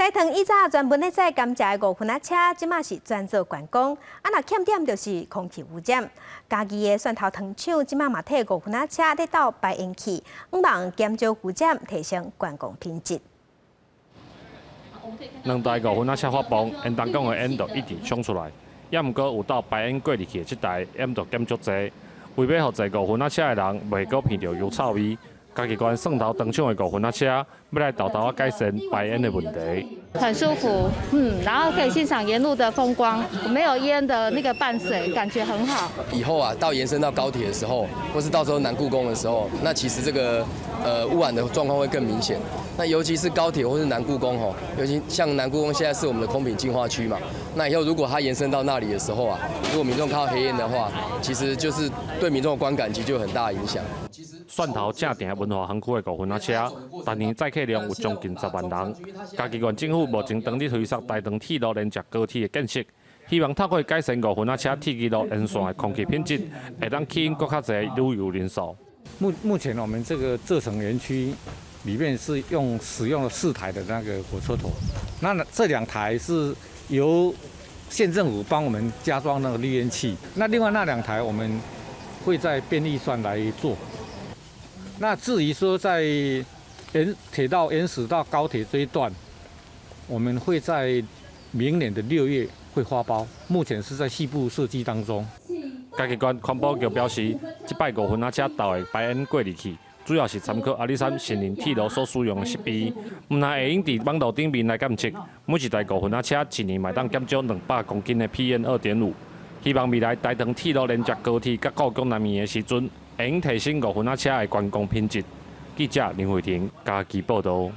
大糖以早專門咧載甘蔗的五分仔車，這馬是專做觀光。啊，若欠點就是空氣污染。嘉義的蒜頭糖廠這馬嘛替五分仔車咧鬥排煙氣，向望減少污染，提升觀光品質。兩台五分仔車發放，煙囱管的煙就一直衝出來。也毋過有鬥排煙過濾器的這台煙就減足濟。為欲予坐五分仔車的人袂閣鼻著油臭味，嘉義縣蒜頭糖廠的五分仔車欲來沓沓仔改善排煙的問題。很舒服，然後可以欣賞沿路的風光，沒有煙的那個伴隨，感覺很好。以後啊，到延伸到高鐵的時候，或是到時候南故宮的時候，那其實這個污染的狀況會更明顯。那尤其是高鐵或是南故宮吼，尤其像南故宮現在是我們的空品淨化區嘛，那以後如果它延伸到那裡的時候啊，如果民眾看到黑煙的話，其實就是對民眾的觀感其實就有很大影響。蒜頭正定文化園區的五分仔車，逐年載客量有將近10萬人。嘉義縣政府目前當咧推捒台糖鐵路連接高鐵的建設，希望透過改善五分仔車鐵支路沿線的空氣品質，會當吸引閣較濟旅遊人數。目前我們這個蔗城園區裡面是使用了四台的那個火車頭，那這兩台是由縣政府幫我們加裝那個濾煙器，那另外那兩台我們會再編預算來做。那至於說在沿鐵道延駛到高鐵這一段，我們會在明年的6月會發包，目前是在細部設計當中。嘉義縣環保局表示，這擺五分仔車鬥的排煙過濾器，主要是參考阿里山森林鐵路所使用的設備，毋但會用佇網路頂面來檢測，每一台五分仔車一年嘛會當減少200公斤的 PM2.5。希望未來台糖鐵路連接高鐵佮故宮南面的時陣，會用提升五分仔車的觀光品質。記者林慧婷嘉義報導。